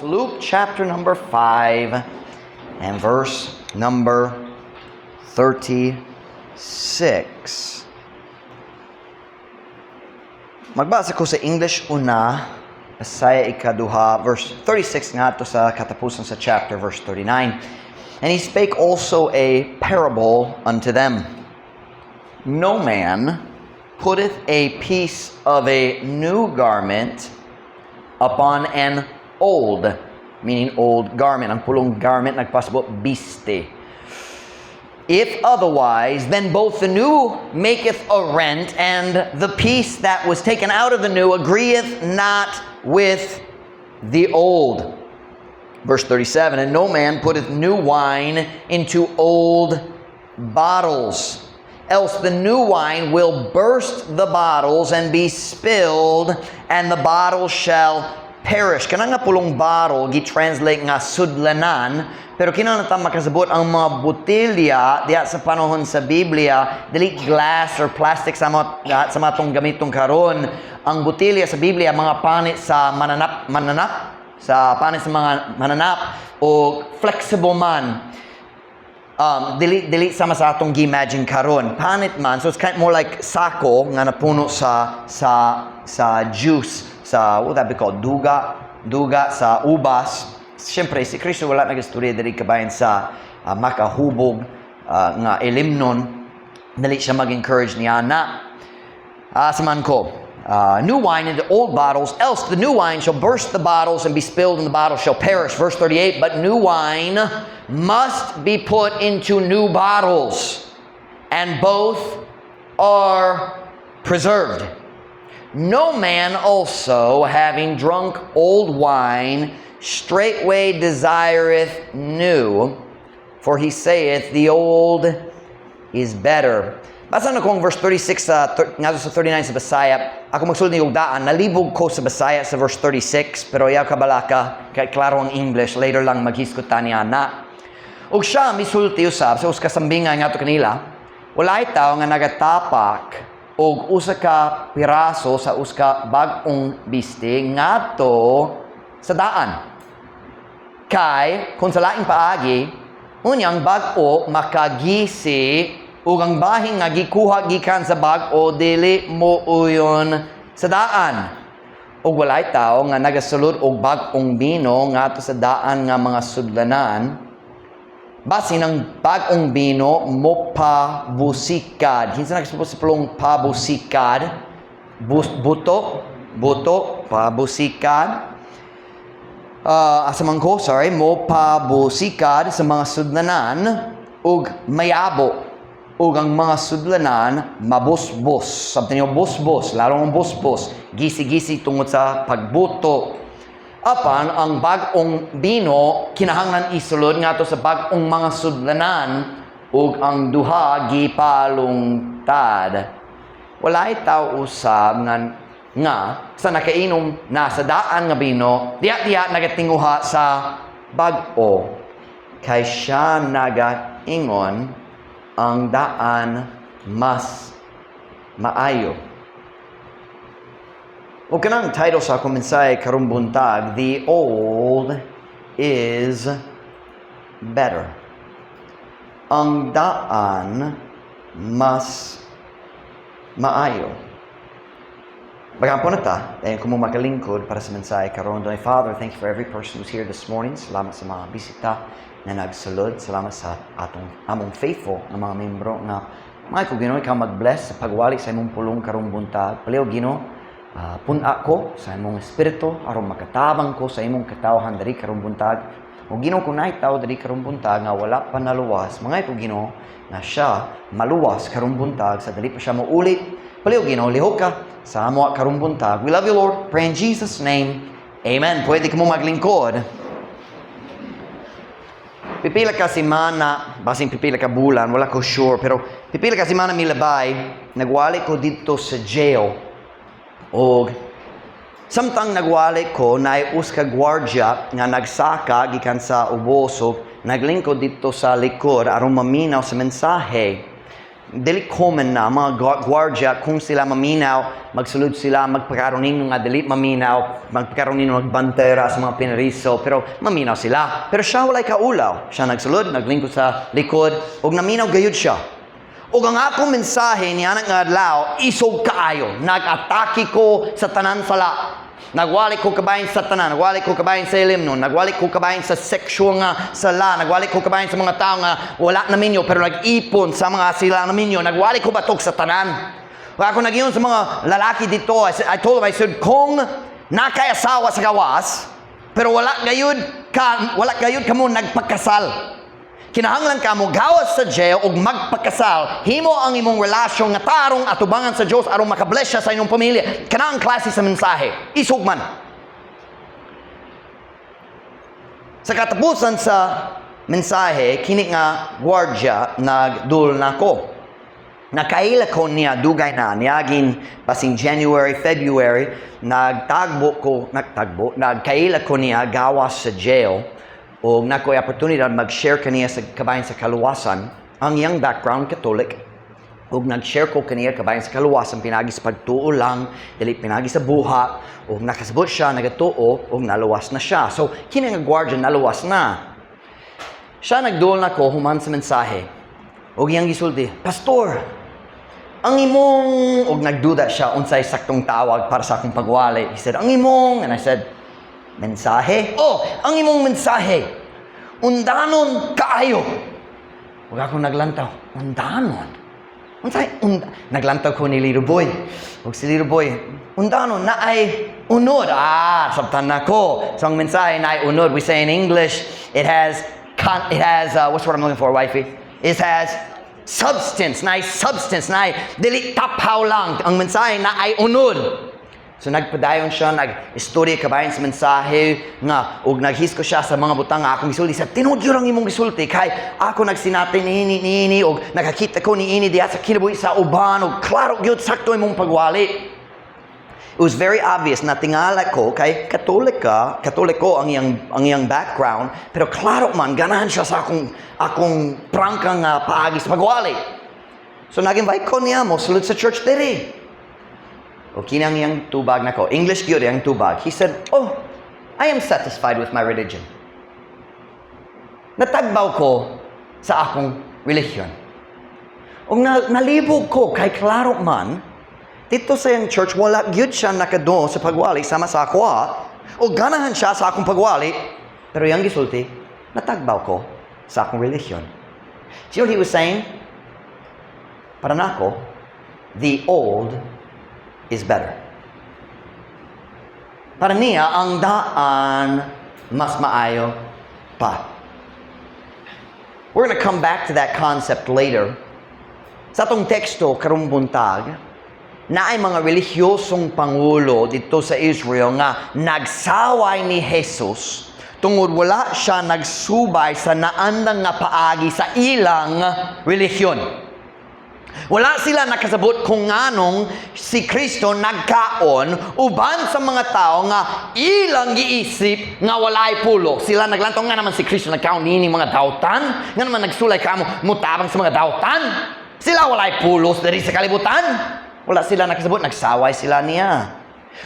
Luke chapter number 5 and verse number 36. Magbasa ko sa English una, Bisaya ikaduha, verse 36 ngadto sa katapusan sa chapter, verse 39. "And he spake also a parable unto them. No man putteth a piece of a new garment upon an old," meaning old garment. Ang pulong "garment" nagpasabot biste. "If otherwise, then both the new maketh a rent, and the piece that was taken out of the new agreeth not with the old." Verse 37, "And no man putteth new wine into old bottles, else the new wine will burst the bottles and be spilled, and the bottles shall perish." Kana nga pulong "bottle" gi-translate nga "sudlanan", pero kinahanglan ta makasabot, ang mga botelya diha sa panahon sa Biblia dili glass or plastic sa mga atong gamiton karon. Ang botelya sa Biblia mga panit sa mananap, sa panit sa mga mananap o flexible man, dili sama sa atong gi-imagine karon. Panit man, so it's kind of more like sako nga napuno sa juice, sa, what would that be called? Duga sa ubas. Siyempre, si Kristo wala nagistorya diri kabahin sa makahubog nga ilimnon. Dili siya mag-encourage niya na. Asa man ko? "New wine into old bottles, else the new wine shall burst the bottles and be spilled, and the bottles shall perish." Verse 38, "But new wine must be put into new bottles, and both are preserved. No man also, having drunk old wine, straightway desireth new, for he saith, 'The old is better.'" Basa na kong verse 36 ngadto sa 39 sa Bisaya. Ako magsulod ni daan, nalibog ko sa Bisaya sa verse 36, pero ayaw kabalaka, kay klaro ang English, later lang maghisgot ta niya na. Ug siya misulti usab sa usa ka sambinga ngadto kanila, "Walay tawo nga nagatapak og usa ka piraso sa usa ka bag-ong biste ngadto sa daan. Kay kung sa laing paagi, unyang bag-o makagisi ug ang bahin nga gikuha gikan sa bag-o dili mo uyon sa daan. Ug walay tawo nga nagasulod og bag-ong bino ngadto sa daan nga mga sudlanan, basin ang bag-ong bino mopabusikad." Kinsa nakasabot sa pulong "pabusikad"? Buto, buto, pabusikad. Asa man ko, sorry, "Mopabusikad sa mga sudlanan ug mayabo ug ang mga sudlanan mabusbos." Sabta niyo busbos, lalo ang busbos, gisi-gisi tungod sa pagbuto. "Apan ang bag-ong bino kinahanglan isulod ngadto sa bag-ong mga sudlanan ug ang duha gipalungtad. Walay tao usab nga sa nakainom na sa daan nga bino, diha-diha nagatinguha sa bag-o, kay siya nagaingon, 'Ang daan mas maayo.'" O kanang title sa akong mensahe karong buntag, "The Old is Better." Ang daan mas maayo. Mag-ampo na ta, dahil kung makalingkod para sa mensahe karon. My Father, thank you for every person who's here this morning. Salamat sa mga bisita na nagsulod. Salamat sa atong among faithful nga mga membro nga mga ko. Ginoo, ikaw mag-bless sa pagwali sa imong pulong karong buntag. Palihog, Ginoo, pun-a ko sa imong espiritu aron makatabang ko sa imong katawhan diri karong buntag. O Ginoo, kung naay tawo diri karong buntag nga wala pa naluwas, mga ko, Ginoo, nga siya maluwas karong buntag sa dili pa siya maulit. Palihog, Ginoo, lihok ka sa amo karong buntag. We love you, Lord. Pray in Jesus' name. Amen. Pwede ka mo maglingkod. Pipila ka semana, basin pipila ka bulan, wala ko sure, pero pipila ka semana milabay, nagwali ko dito sa jail. Og samtang nagwali ko, naay usa ka gwardya nga nagsaka gikan sa ubos og naglingkod dito sa likod aron maminaw sa mensahe. Dili common na mga gwardya, kung sila maminaw, magsulod sila, magpakaroon nga dili maminaw, magpakaroon magbantera sa mga pinariso, pero maminaw sila. Pero siya walay kaulaw. Siya nagsulod, naglingkod sa likod, ug naminaw gayud siya. Ug ang akong mensahe niana nga adlaw, isog kaayo. Nag-atake ko sa tanan sala. Nagwali ko kabahin sa tanan, nagwali ko kabahin sa ilimnon, nagwali ko kabahin sa sexual nga sala, nagwali ko kabahin sa mga tao nga wala na minyo pero nag-ipon sa mga sila na minyo, nagwali ko batok sa tanan. Ug ako nagyingon sa mga lalaki dito, I told them, I said, "Kung naa kay asawa sa gawas, pero wala gayud kamo nagpakasal, kinahanglan ka mo gawas sa jail ug magpakasal. Himo ang imong relasyon nga tarong atubangan sa Dios aron makabless siya sa inyong pamilya." Kana ang klase sa mensahe. Isog man. Sa katapusan sa mensahe, kini nga gwardya nagdul nako. Nakaila ko niya dugay na, niagin basing January, February, nagtagbo ko, nagtagbo, nagkaila ko niya gawas sa jail, o nakoy oportunidad mag-share kaniya sa kabahin sa kaluwasan. Ang iyang background, Catholic, ug nag-share ko kaniya kabahin sa kaluwasan, pinagi sa pagtuo lang, dili pinagi sa buhat, ug nakasabot siya, nagatuo, ug naluwas na siya. So, kini nga gwardya naluwas na. Siya nagduol nako human sa mensahe. Ug iyang gisulti, "Pastor, ang imong," ug nagduda siya unsay saktong tawag para sa akong pagwali. He said, "Ang imong," and I said, "Mensahe?" "Oh, ang imong mensahe, undanon kaayo." Ug ako naglantaw, "Undanon? Unsay Naglantaw ko ni Little Boy. Ug si Little Boy, "Undanon naay unod." Ah, sabtan na ko. So ang mensahe naay unod. We say in English, it has, what's what I'm looking for, wifey? It has substance, naay substance, naay dili taphaw lang. Ang mensahe naay unod. So nagpadayon siya, nag-istorya kabahin sa mensahe nga ug naghisko siya sa mga butang nga akong gisulti. Sa tinuod gyud ang imong gisulti kay ako nagsinati niini niini ug nakakita ko niini diha sa kinabuhi sa uban ug klaro gyud, sakto imong pagwali. It was very obvious na tingala ko kay Katolik ka, Katoliko ang iyang background, pero klaro man ganahan siya sa akong prangka nga paagi sa pagwali. So nag-invite ko niya mo sulod sa church diri. O kinang iyang tubag nako. English gyud iyang tubag. He said, "Oh, I am satisfied with my religion. Natagbaw ko sa akong relihiyon." Og nalibog ko kay klaro man dito sa iyang church wala gyud siya nakadto sa pagwali sama sa ako o ganahan siya sa akong pagwali, pero iyang gisulti, "Natagbaw ko sa akong relihiyon." Do you know what he was saying? "Para nako, the old is better." Para niya, ang daan mas maayo pa. We're going to come back to that concept later. Sa atong teksto karong buntag, naay mga relihiyosong pangulo dito sa Israel nga nagsaway ni Jesus tungod wala siya nagsubay sa naandang nga paagi sa ilang relihiyon. Wala sila nakasabot kung nganong si Kristo nagkaon uban sa mga tao nga ilang giisip nga walay pulo. Sila naglantaw nga naman si Kristo nagkaon nining mga dautan, nga naman nagsulay kamo mutabang sa mga dautan. Sila walay pulos diri sa kalibutan. Wala sila nakasabot, nagsaway sila niya.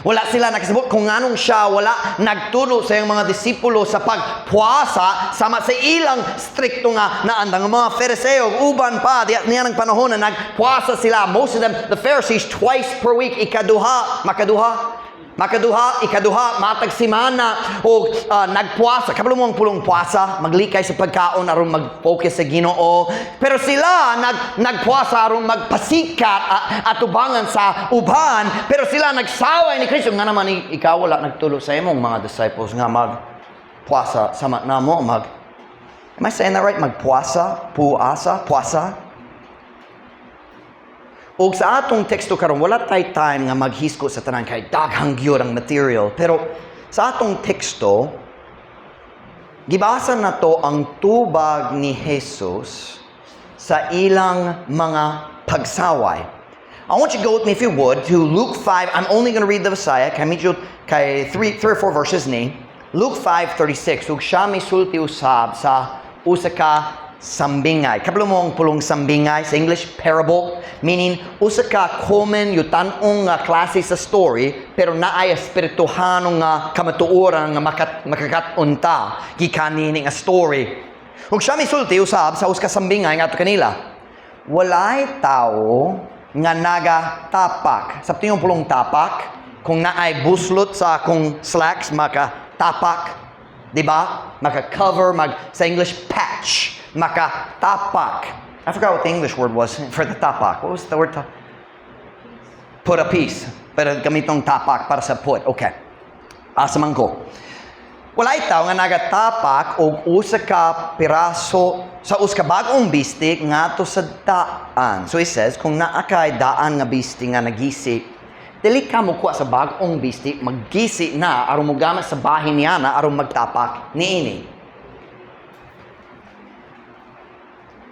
Wala sila nakasabot kung nganong siya wala nagturo sa iyang mga disipulo sa pagpuasa sama sa ilang strikto nga naandang. Ang mga Fariseo, uban pa, diya niya ng panahon na nagpuasa sila. Most of them, the Pharisees, twice per week, ikaduha, makaduha, makaduha, ikaduha, matag simana, o nagpuasa. Kabalo mo ang pulong puasa, maglikay sa pagkaon aron mag-focus sa Ginoo. Pero sila nagpuasa aron magpasikat atubangan sa uban. Pero sila nagsaway ni Kristo. Nga naman ikaw wala nagtulo sa imong mga disciples nga magpuasa sama namo mag. Am I saying that right? Magpuasa, puasa, puasa. Ug sa atong teksto karon, wala tay time nga maghisko sa tanan kay daghang gyud ang material. Pero sa atong teksto, gibasa nato ang tubag ni Jesus sa ilang mga pagsaway. I want you to go with me, if you would, to Luke 5. I'm only going to read the Bisaya. Kay medyo kay three or four verses ni. Luke 5:36. Ug siya misulti usab sa usa ka sambingay. Kabalo mo ang pulong "sambingay" sa English, parable, meaning usa ka common yutan-ong nga klase sa story pero naay espirituhanon nga kamatuoran nga makakat-on ta gikan niini nga story. Ug siya misulti usab sa usa ka sambingay ngadto kanila. Walay tao nga naga tapak. Sa yung pulong "tapak", kung naay buslot sa akong slacks, maka tapak, di ba? Maka-cover, sa English, patch, maka tapak. I forgot what the English word was for the tapak. What was the word? Put a piece. Pero gamitong "tapak" para sa "put". Okay. Asa man ko? Walay tao nga nagatapak og usa ka piraso sa usa ka bag-ong bisti ngadto sa daan. So he says, kung naa kay daan nga bisti nga nagisi, dili ka mokuha sa bag-ong bisti, maggisi na aron mogamit sa bahin niya na aron magtapak niini.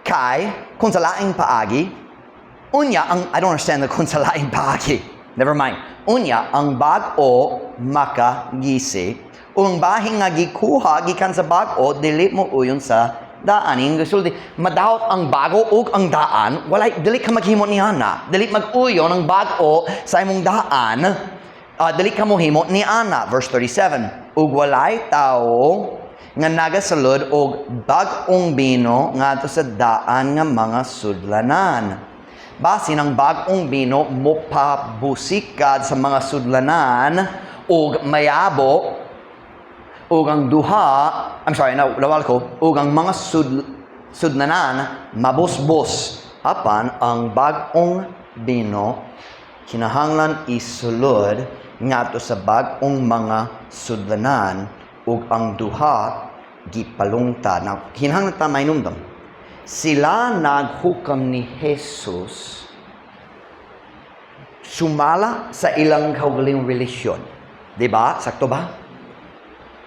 Kay kung sa laing paagi, unya ang, I don't understand the "kung sa laing paagi". Never mind. Unya ang bag-o makagisi, ug ang bahin nga gikuha gikan sa bag-o dili mo uyon sa daan. Yung gisulti, madawat ang bago ug ang daan, walay, dili ka maghimo niana. Dili mag-uyon ang bag-o sa imong daan, dili ka mohimo niana. Verse 37, ug walay tao nga nagasulod og bag-ong bino ngadto sa daan nga mga sudlanan. Basin ang bag-ong bino mopabusikad sa mga sudlanan ug mayabo ug ang duha, I'm sorry, na lawal ko, ug ang mga sudlanan mabusbos. Apan ang bag-ong bino kinahanglan isulod ngadto sa bag-ong mga sudlanan ug ang duha gipalungtad. Now, kinahanglan ta mainumdum. Sila naghukam ni Jesus sumala sa ilang kaugalingong relihiyon. Di ba? Sakto ba?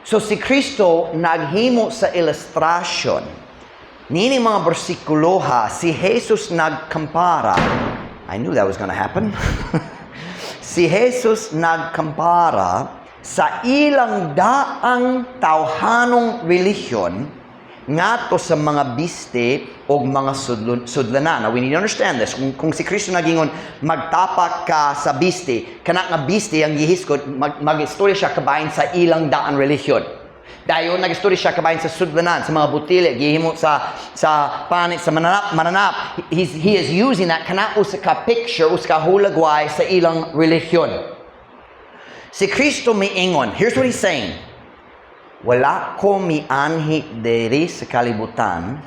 So si Kristo naghimo sa ilustrasyon. Niini mga bersikulo ha, si Jesus nagkampara. I knew that was gonna happen. Si Jesus nagkampara sa ilang daang tawhanong relihiyon ngadto sa mga biste o mga sudlanan. Now, we need to understand this. Kung si Kristo nagingon, "Magtapak ka sa biste," kana nga biste ang gihisgot, mag-istorya siya kabahin sa ilang daan relihiyon. Dayon nag-istorya siya kabahin sa sudlanan, sa mga butili, gihimo sa panit, sa mananap. He is using that kana usa ka picture, usa ka hulagway sa ilang relihiyon. Si Kristo miingon, here's what he's saying: "Wala ko mianhi diri sa kalibutan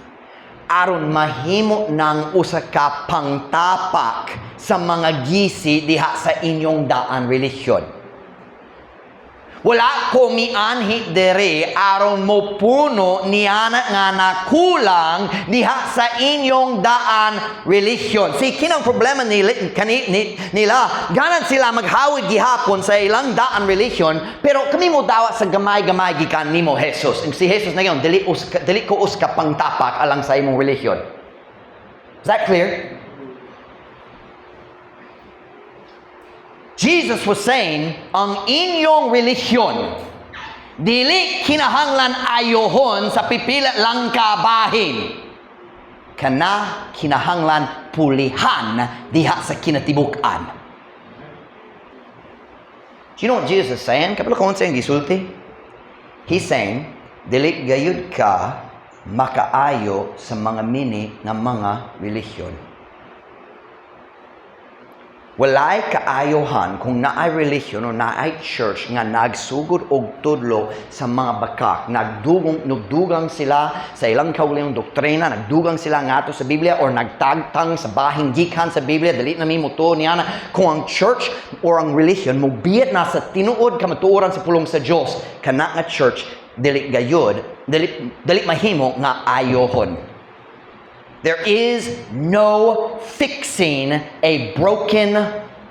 aron mahimo ng usa ka pangtapak sa mga gisi diha sa inyong daan relihiyon. Wala ko mianhi diri aron mo puno niana nga nakulang diha sa inyong daan relihiyon." Si kinang problema nila, ganan sila maghawid gihapon sa ilang daan relihiyon, pero kami mo dawat sa gamay-gamay gikan nimo, Jesus. Si Jesus na dili ko usa ka pangtapak alang sa imong relihiyon. Is that clear? Jesus was saying, ang inyong relihiyon, dili kinahanglan ayohon sa pipila lang ka bahin. Kana kinahanglan pulihan diha sa kinatibuk-an. Do you know what Jesus is saying? Kabalo ko unsa iyang gisulti? He's saying, dili gayud ka makaayo sa mga mini nga mga relihiyon. Walay kaayohan kung naay relihiyon o naay church nga nagsugod og tudlo sa mga bakak. Nagdugang sila sa ilang kaugalingong doktrina, nagdugang sila ngadto sa Biblia or nagtagtang sa bahing gikan sa Biblia, dili na mi motuo niana. Kung ang church or ang relihiyon mobiyat na sa tinuod kamatuoran sa pulong sa Dios, kana nga church dili gayud, dili mahimo nga ayohon. There is no fixing a broken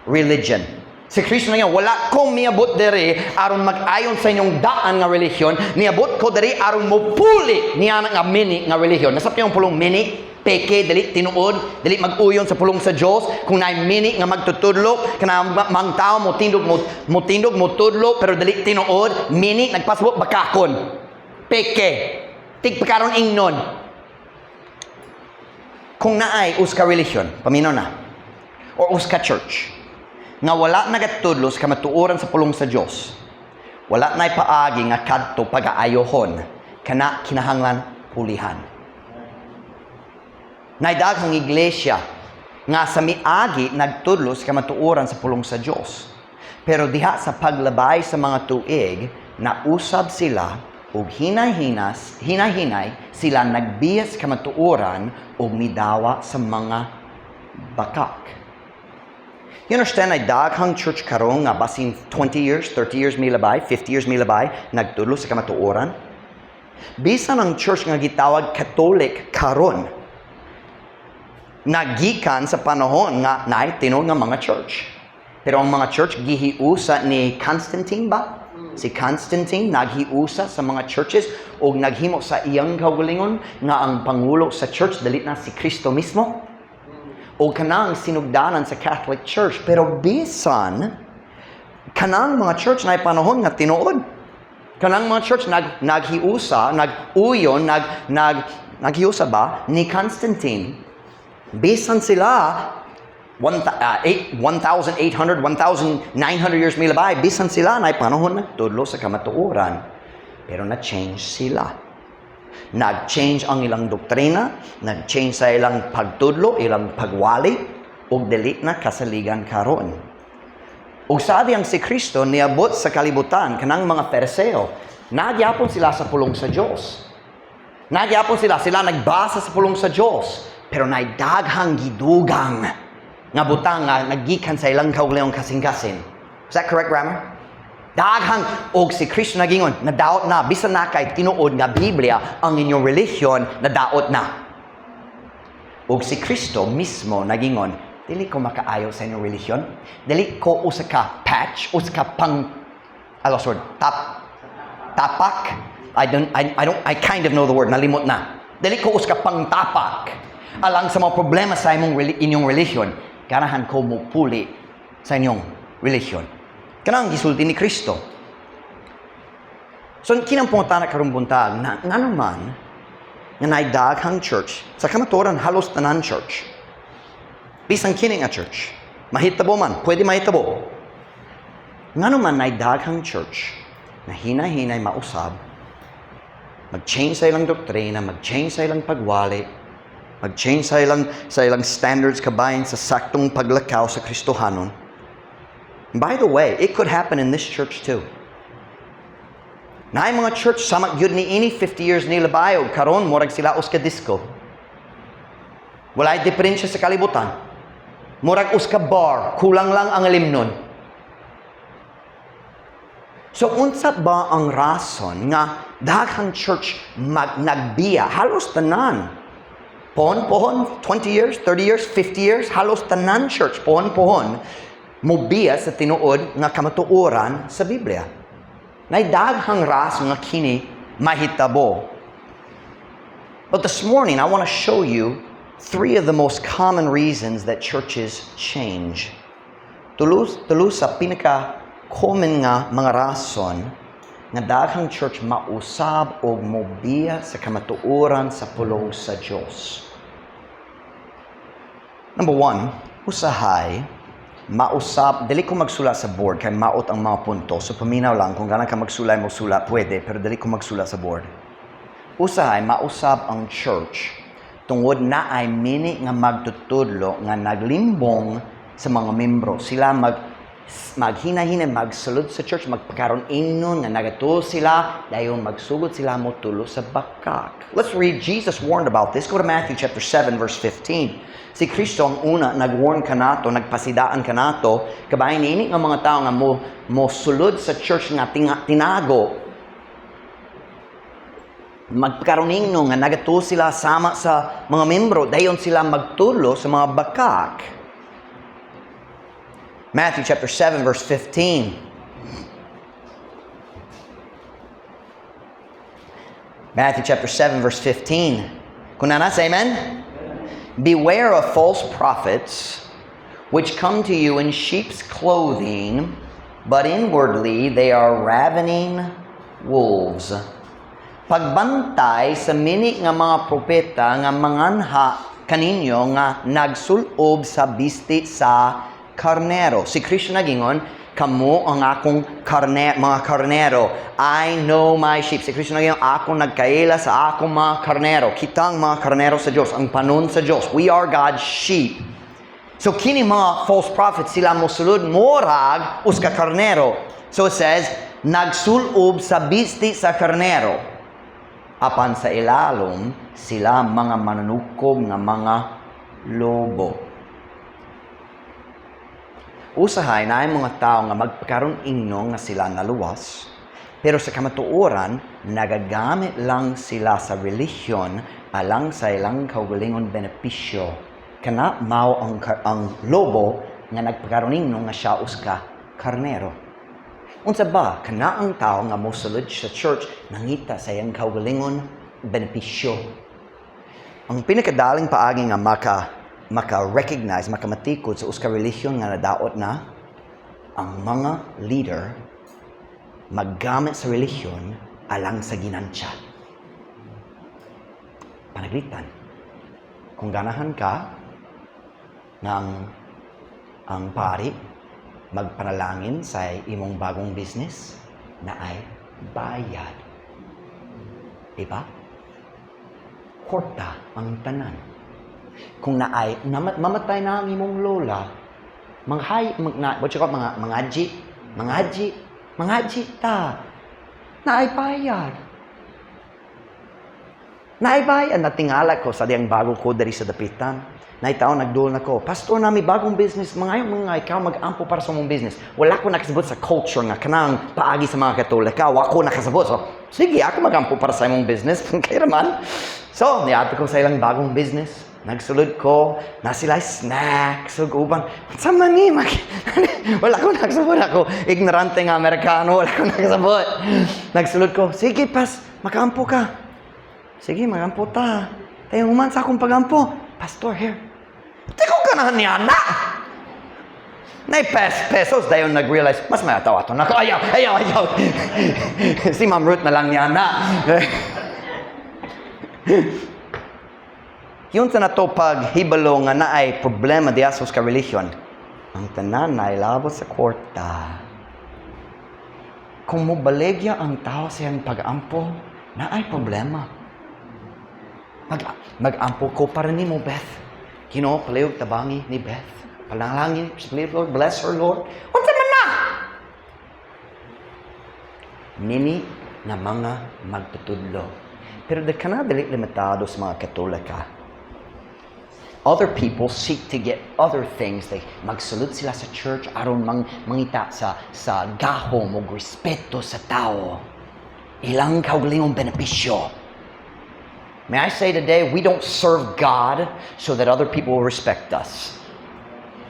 religion. Si Kristo na nga, "Wala ko miabot diri aron mag-ayon sa inyong daan nga relihiyon, niabot ko diri aron mopuli niya nga mini nga relihiyon." Nasabtan yung pulong "mini"? Peke, dili tinuod, dili mag-uyon sa pulong sa Dios. Kung naay mini nga magtutudlo, kana mang tao mo tindog mo tindog mo tudlo pero dili tinuod, mini, nagpasabot bakakon. Peke. Tigpakaron ingnon. Kung naay usa ka relihiyon, paminaw na, or usa ka church, nga wala nagatudlo sa kamatuoran sa pulong sa Dios, wala na'y paagi nga kadto pag-aayohon, kana kinahanglan pulihan. Naay daghang iglesia nga sa miagi nagtudlo sa kamatuoran sa pulong sa Dios. Pero diha sa paglabay sa mga tuig, nausab sila ug hinay-hinas, hinay-hinay sila nagbiya sa kamatuoran ug midawa sa mga bakak. You understand, ay daghang church karon nga basin 20 years, 30 years milabay, 50 years milabay, nagtudlo sa kamatuoran. Bisan ang church nga gitawag Catholic karon, nagikan sa panahon nga naay tinuod nga mga church. Pero ang mga church gihiusa ni Constantine ba? Si Constantine naghiusa sa mga churches og naghimo sa iyang kaugalingon nga ang pangulo sa church dili na si Kristo mismo. O kanang sinugdanan sa Catholic Church, pero bisan kanang mga church na panahon nga tinuod. Kanang mga church naghiusa, nag-uyon, nag nag naghiusa ba ni Constantine. Bisan sila 1,800, 1,900 years milabay, bisan sila na panahon nagtudlo sa kamatuoran. Pero na-change sila. Nag-change ang ilang doktrina, nag-change sa ilang pagtudlo, ilang pagwali, ug dili na kasaligan karon. Ug sa ang si Kristo niabot sa kalibutan kanang mga Fariseo, nagyapon sila sa pulong sa Dios. Nagyapon sila, sila nagbasa sa pulong sa Dios, pero naay daghang gidugang nga butang nga nagikan sa ilang kaugalingong kasing-kasing. Is that correct grammar? Daghang og si Kristo nagingon, nadaot na bisan na kay tinuod nga Biblia ang inyong relihiyon, nadaot na. Og si Kristo mismo nagingon, "Dili ko makaayo sa inyong relihiyon. Dili ko usa ka patch, usa ka pang," I lost word, tapak. I don't, I kind of know the word, nalimot na. "Dili ko usa ka pang tapak alang sa mga problema sa inyong relihiyon. Ganahan ko mo puli sa inyong relihiyon." Kanang gisulti ni Kristo. So, kinang pangutana karong buntag, na, nga naman, nga naay daghang church, sa kamatuoran halos tanan church, bisan kini nga church, mahitabo man, pwede mahitabo. Nga naman naay daghang church, na hinay-hinay mausab, mag-change sa ilang doktrina, mag-change sa ilang pagwali, mag-change sa ilang standards kabahin sa saktong paglakaw sa Kristohanon. By the way, it could happen in this church too. Naay mga church sama gyud ni ini 50 years nila og karon murag sila usa ka disco. Walay diferensya sa kalibutan. Murag usa ka bar, kulang lang ang ilimnon. So unsa ba ang rason nga daghang church nagbiya halos tanan? Pohon-pohon, 20 years, 30 years, 50 years, halos tanan church pohon-pohon mobiya sa tinuod nga kamatuoran sa Biblia. Naay daghang rason nga kini mahitabo. But this morning, I want to show you three of the most common reasons that churches change. Tulo sa pinaka common nga mga rason nga daghang church mausab og mobiya sa kamatuoran sa pulong sa Dios. Number one, usahay mausab, dili ko magsulat sa board kay maot ang mga punto. So paminaw lang, kung ganahan ka magsulay mo sulat, pwede, pero dili ko magsulat sa board. Usahay mausab ang church tungod na ay mini nga magtutudlo nga naglimbong sa mga membro. Sila maghinahina magsulod sa church, magpakaron ingnon nga nagatuo sila, dayon magsugod sila mo tulo sa bakak. Let's read. Jesus warned about this. Go to Matthew chapter 7 verse 15. Si Kristo ang una nag-warn kanato, nagpasidaan kanato kabahin niini nga mga tao nga mo sulod sa church nga tinago, magpakaroon nga nagatuo sila sama sa mga membro, dayon sila magtulo sa mga bakak. Matthew chapter 7 verse 15. Matthew chapter 7 verse 15. Kung naa na, say amen. "Beware of false prophets, which come to you in sheep's clothing, but inwardly they are ravening wolves." Pagbantay sa mini nga mga propeta nga manganha kaninyo nga nagsulob sa bisti sa karnero. Si Kristo nagingon, "Kamo ang akong mga karnero. I know my sheep." Si Kristo nagingon, "Ako nagkaila sa akong mga karnero." Kitang mga karnero sa Diyos, ang panon sa Diyos. We are God's sheep. So kini mga false prophets, sila mosulod morag usa ka karnero. So it says, nagsulob sa bisti sa karnero. Apan sa ilalom, sila mga manunukob nga mga lobo. Usahay na mga tao nga magpakaron ingno nga sila naluwas, pero sa kamatuoran, nagagamit lang sila sa relihiyon alang sa ilang kaugalingon benepisyo. Kana mao ang lobo nga nagpakaron ingno nga siya usa ka karnero. Unsa ba kana ang tao nga mosulod sa church nangita sa iyang kaugalingon benepisyo? Ang pinakadaling paagi nga maka-recognize, makamatikod sa usa ka relihiyon nga nadaot na ang mga leader maggamit sa relihiyon alang sa ginansya. Panaglitan. Kung ganahan ka ng ang pari magpanalangin sa imong bagong business na ay bayad. Diba? Kwarta ang tanan. Kung naay mamatay na ang imong lola, manghay mag, na, what you call, mga mangaji, mangaji, mangaji ta. Naay bayad. Naay bayad. Natingala ko sa diyang bago ko diri sa dapitan. Naay tao nagduol nako, "Pastor, nami bagong business, mga mga ikaw mag-ampo para sa mong business." Wala ko nakasabot sa culture nga kanang paagi sa mga Katolika. Wa ko nakasabot. So, sige, ako mag-ampo para sa imong business. Kaya naman. So, niadto ko sa ilang bagong business. Nagsulod ko, na sila snacks ug uban. Unsa man ni? Wala ko nakasabot ako. Ignorante nga Amerikano, wala ko nakasabot. Nagsulod ko, "Sige, pas, makaampo ka." "Sige, magampo ta." Tayo human sa akong pagampo. "Pastor, here." Di ko ganahan niya na! Nay pesos dayon nag-realize, mas may ataw ato. Nako, ayaw, ayaw, ayaw. Si Ma'am Ruth na lang niya na. Yun sa nato paghibalo nga naay problema diya sa ka relihiyon. Ang tanan na ilabot sa kwarta. Kung mobaligya ang tao sa iyang pag-ampo, naay problema. Mag-ampo ko para nimo, Beth. Ginoo, palihog tabangi ni Beth. Panalangin, please, Lord, bless her, Lord. Unsa man na? Nini nga mga magtutudlo. Pero di ka na dili limitado sa mga Katolika. Other people seek to get other things. They magsulod sila sa church aron mangita sa gahom ug respeto sa tao. Ilang kaugalingong benepisyo. May I say today, we don't serve God so that other people will respect us.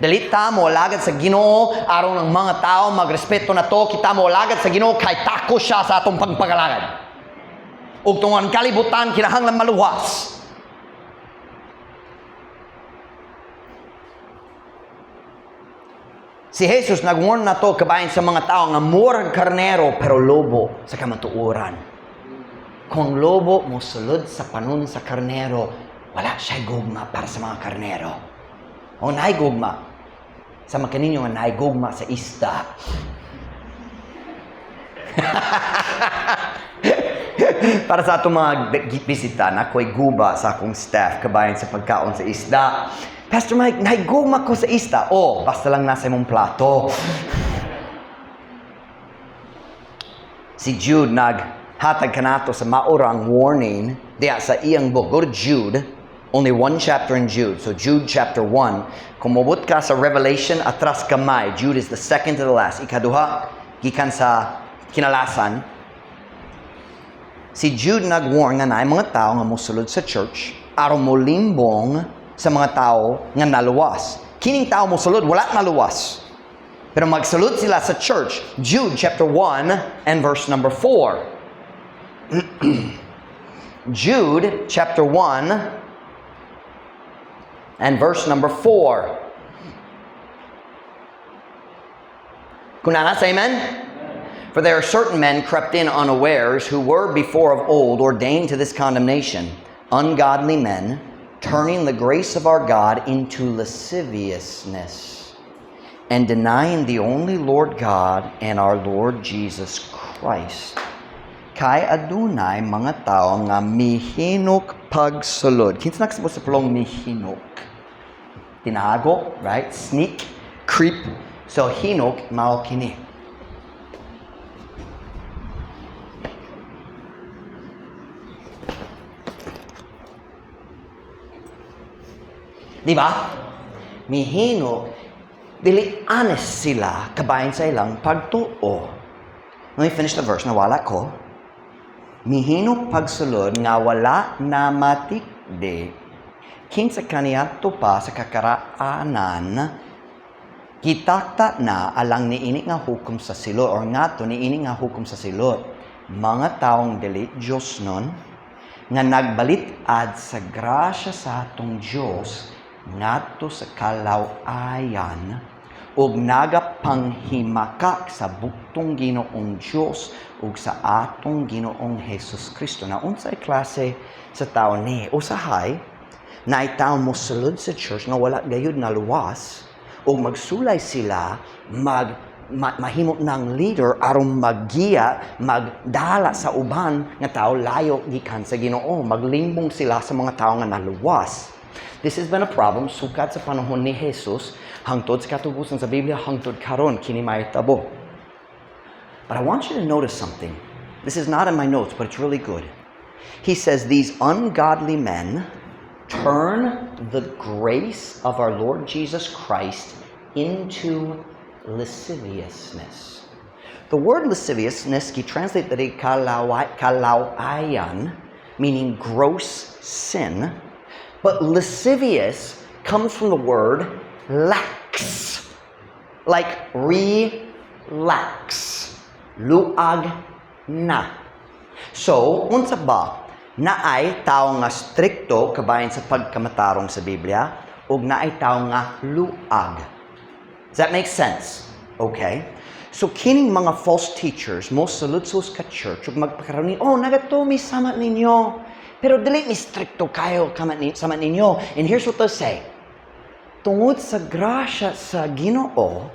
Dili ta mo alagad sa Ginoo aron ang mga tao magrespeto nato. Kita mo alagad sa Ginoo kay tako siya sa atong pagpagalagad. Ug tungod ang kalibutan kinahanglan maluwas. Si Jesus nag-warn na to kabahin sa mga tao nga murag karnero pero lobo sa kamatuoran. Kung ang lobo mosulod sa panon sa karnero, wala siya gugma para sa mga karnero. O naay gugma. Sa mga kaninyo nga naay gugma sa isda. Para sa atong mga bisita, nakoy guba sa akong staff kabahin sa pagkaon sa isda. "Pastor Mike, naay gugma ko sa isda." "Oh, basta lang nasa imong plato." Si Jude naghatag kanato sa maurang warning diya sa iyang book. Go to Jude. Only one chapter in Jude. So Jude chapter 1. Kung mobot ka sa Revelation, atras kamay. Jude is the second to the last. Ikaduha, gikan sa kinalasan. Si Jude nag-warn nga naay mga tao nga mosulod sa church aron molimbong sa mga tao nga naluwas. Kining tao mosulod, wala naluwas. Pero magsulod sila sa church. Jude chapter 1 and verse number 4. Jude chapter 1 and verse number 4. Kung na, say amen? For there are certain men crept in unawares who were before of old ordained to this condemnation, ungodly men Turning the grace of our God into lasciviousness and denying the only Lord God and our Lord Jesus Christ. Kay adunay mga tao nga mihinok pagsulod. Kinsa nakasabot sa pulong "mihinok"? Tinago, right? Sneak, creep. So hinok mao kini. Di ba? Mihinok, dili honest sila kabahin sa ilang pagtuo. Let me finish the verse, nawala ko. Mihinok pagsulod nga wala na matikdi kinsa kaniadto pa sa kakaraanan gitakta na alang niini nga hukom sa silot or ngadto niini nga hukom sa silot, mga taong dili Dios nun nga nagbalit-ad sa grasya sa atong Dios ngadto sa kalaw-ayan ug nagapanghimakak sa buktong Ginoong Dios ug sa atong Ginoong Hesus Kristo. Na unsay klase sa tao ni? Usahay naay tao mosulod sa church nga wala gayud naluwas ug magsulay sila mahimo ng leader aron maggiya, magdala sa uban nga tao layo gikan sa Ginoo. Maglimbong sila sa mga tao nga naluwas. This has been a problem sukad sa panahon ni Jesus hangtod sa katubusan sa Biblia, hangtod karon kini mahitabo. But I want you to notice something. This is not in my notes, but it's really good. He says these ungodly men turn the grace of our Lord Jesus Christ into lasciviousness. The word "lasciviousness" gi-translate diri kalawayan, meaning gross sin. But "lascivious" comes from the word "lax." Like relax. Luag na. So, unsa ba? Naay tao nga strikto kabahin sa pagkamatarong sa Biblia ug naay tao nga luag. Does that make sense? Okay. So kining mga false teachers mo sulod sa church ug magpakaroon ni, "Oh, nagatuo mi sama ninyo. Pero dili mi strikto kayo sama ninyo." And here's what they'll say. "Tungod sa grasya sa Ginoo,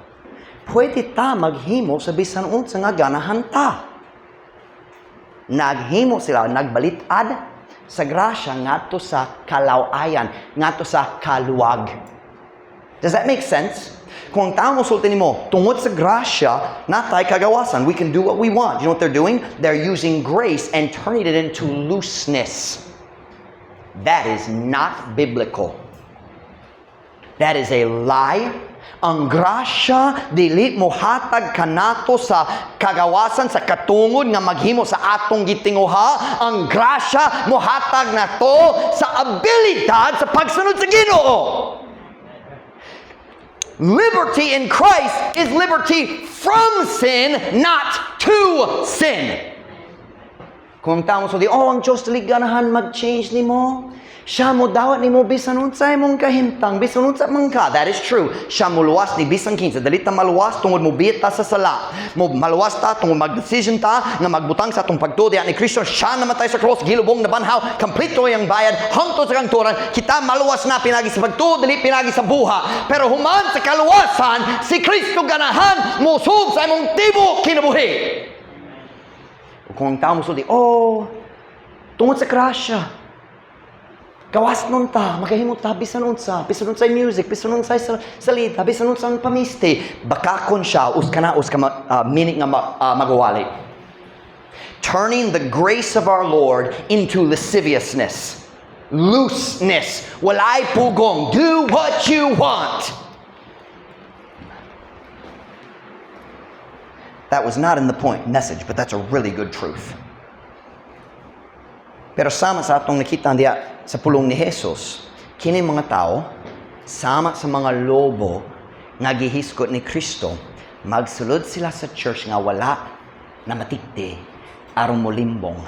pwede ta maghimo sa bisan unsa nga ganahan ta." Naghimo sila, nagbalitad sa grasya ngadto sa kalawayan, ngadto sa kaluwag. Does that make sense? Kung ang tao mosulti nimo, "Tungod sa grasya, natay kagawasan, we can do what we want." You know what they're doing? They're using grace and turning it into looseness. That is not biblical. That is a lie. Ang grasya dili mohatag kanato sa kagawasan, sa katungod nga maghimo sa atong gitinguha. Ang grasya mohatag nato sa abilidad sa pagsunod sa Ginoo. Liberty in Christ is liberty from sin, not to sin. Kung ang tao mosulti, "Oh, ang Diyos dili ganahan mag-change nimo. Siya mo dawat nimo bisan unsay mong kahimtang, bisan unsa man ka." That is true. Siya muluwas ni bisan kinsa. Dali ta maluwas tungod mo ta sa sala. Mo maluwas ta tungod mag-decision ta nga magbutang sa atong pagtuo ni Kristo. Siya namatay sa cross, gilubong, nabanhaw, kompleto ang bayad hangtod sa kangturan. Kita maluwas na pinagi sa pagtuo, dili pinagi sa buha. Pero human sa kaluwasan, si Kristo ganahan mosubo sa imong tibuok kinabuhi. Kung ang tao mosulti, "Oh, tungod sa grasya, gawas nun ta, makahimo ta, bisan unsay music, bisan unsay salita, bisan unsang pamisti," bakakon siya, us ka na, us ka minute nga magawali. Turning the grace of our Lord into lasciviousness, looseness, walay pugong, do what you want. That was not in the point message, but that's a really good truth. Pero sama sa atong nakita diya sa pulong ni Jesus, kini mga tao, sama sa mga lobo nga gihisgot ni Kristo, magsulod sila sa church nga wala na matikdi aron molimbong,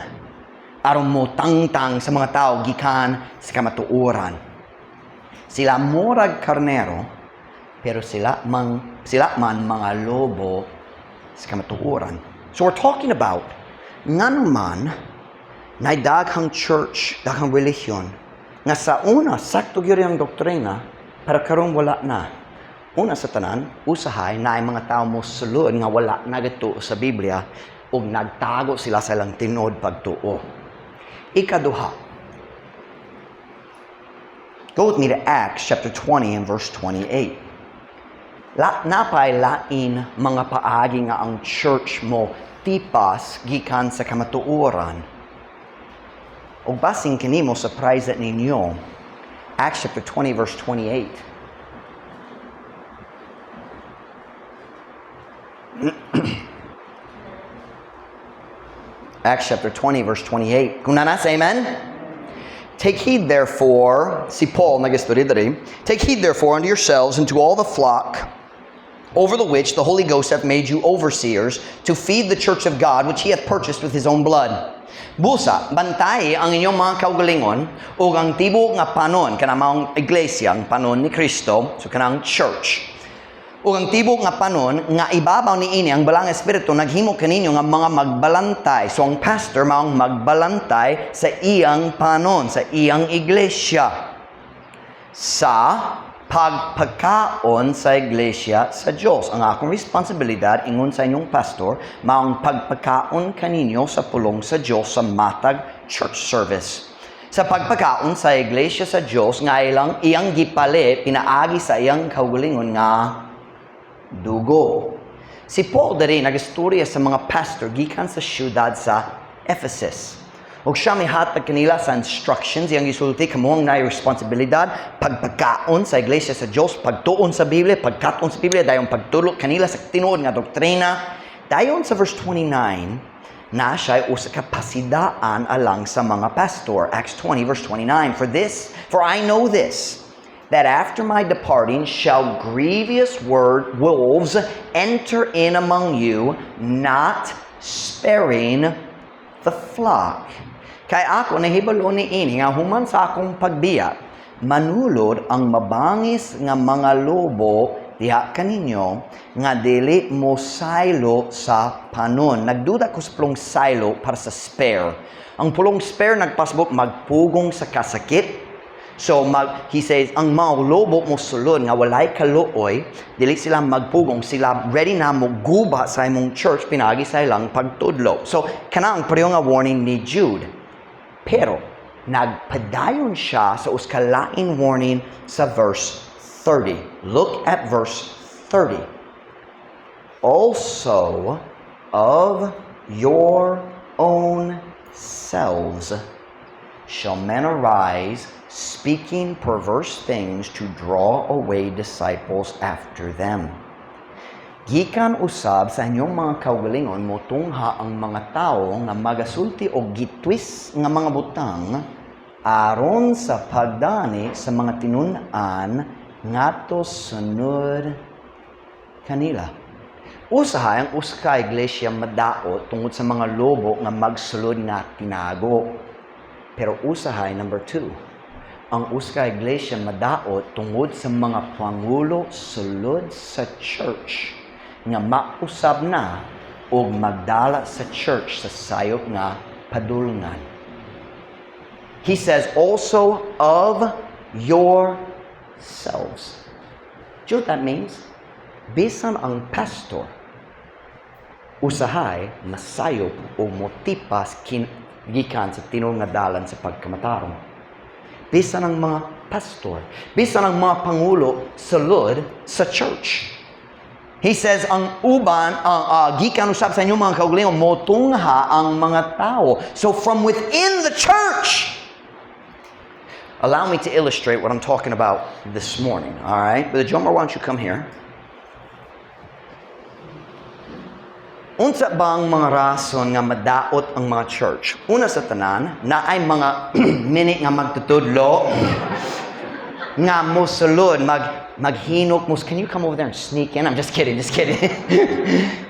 aron mo tangtang sa mga tao gikan sa kamatuoran. Sila murag karnero, pero sila man mga lobo sa kamatuoran. So we're talking about ngano man na daghang church, daghang relihiyon Nga sa una, sakto gyud ang doktrina, pero karon wala na. Una sa tanan, usahay naay mga tao mo sulod nga wala nagatuo sa Biblia ug nagtago sila sa ilang tinuod pagtuo. Ikaduha, go with me to Acts chapter 20 and verse 28. Napay lain mga paagi nga ang church mo tipas gikan sa kamatuoran. Og basin kini mo surprise at ninyo. Acts chapter 20 verse 28. Acts chapter 20 verse 28. Kung naa na, say amen. "Take heed therefore," si Paul nagistorya diri, "take heed therefore unto yourselves and to all the flock over the which the Holy Ghost hath made you overseers, to feed the church of God, which he hath purchased with his own blood." Busa, bantay ang inyong mga kaugalingon ug ang tibuok nga panon, kana maong iglesia, ang panon ni Kristo, so kanang church. Ug ang tibuok nga panon nga ibabaw niini ang Balaang Espiritu naghimo kaninyo nga mga magbalantay. So ang pastor maong magbalantay sa iyang panon, sa iyang iglesia, sa pagpakaon sa iglesia sa Dios. Ang akong responsibilidad ingon sa inyong pastor maong pagpakaon kaninyo sa pulong sa Dios sa matag church service. Sa pagpakaon sa iglesia sa Dios nga ilang iyang gipalit pinaagi sa iyang kaugalingon nga dugo. Si Paul diri nagistorya sa mga pastor gikan sa syudad sa Ephesus. Og siya mihatag kanila sa instructions, iyang gisulti, kamo ang naay responsibilidad pagpakaon sa iglesia sa Dios, pagtuon sa Biblia, pagkat-on sa Biblia, dayon pagtudlo kanila sa tinuod nga doktrina. Dayon sa verse 29, na siya usa ka pasidaan alang sa mga pastor. Acts 20 verse 29. For I know this, that after my departing shall grievous wolves enter in among you, not sparing the flock. Kay ako nahibalo niini nga human sa akong pagbiya, manulod ang mabangis nga mga lobo diha kaninyo nga dili mo saylo sa panon. Nagduda ko sa pulong "saylo" para sa "spare". Ang pulong "spare" nagpasabot magpugong sa kasakit. So he says ang mga lobo mo sulod nga walay kaluoy, dili sila magpugong, sila ready na mo guba sa imong church pinaagi sa ilang pagtudlo. So kana ang pareho nga warning ni Jude. Pero nagpadayon siya sa usa ka lain warning sa verse 30. Look at verse 30. "Also of your own selves shall men arise, speaking perverse things to draw away disciples after them." Gikan usab sa inyong mga kaugalingon motungha ang mga tawo nga magasulti og gitwis nga mga butang aron sa pagdani sa mga tinun-an ngadto sunod kanila. Usahay ang usa ka iglesia madaot tungod sa mga lobo nga magsulod nga tinago. Pero usahay, number two, ang usa ka iglesia madaot tungod sa mga pangulo sulod sa church nga mausab na og magdala sa church sa sayop nga padulngan. He says, "Also of yourselves." Do you know what that means? Bisan ang pastor, usahay masayop o motipas gikan sa tinuod nga dalan sa pagkamatarong. Bisan ang mga pastor, bisan ang mga pangulo sulod sa church. He says, ang uban, ang gikan usab sa inyong mga kaugalingon, motungha ang mga tao. So from within the church, allow me to illustrate what I'm talking about this morning, all right? Brother Jomar, why don't you come here? Unsa ba ang mga rason nga madaot ang mga church? Una sa tanan, naay mga mini nga magtutudlo nga mosulod, maghinok mo. Can you come over there and sneak in? I'm just kidding, just kidding.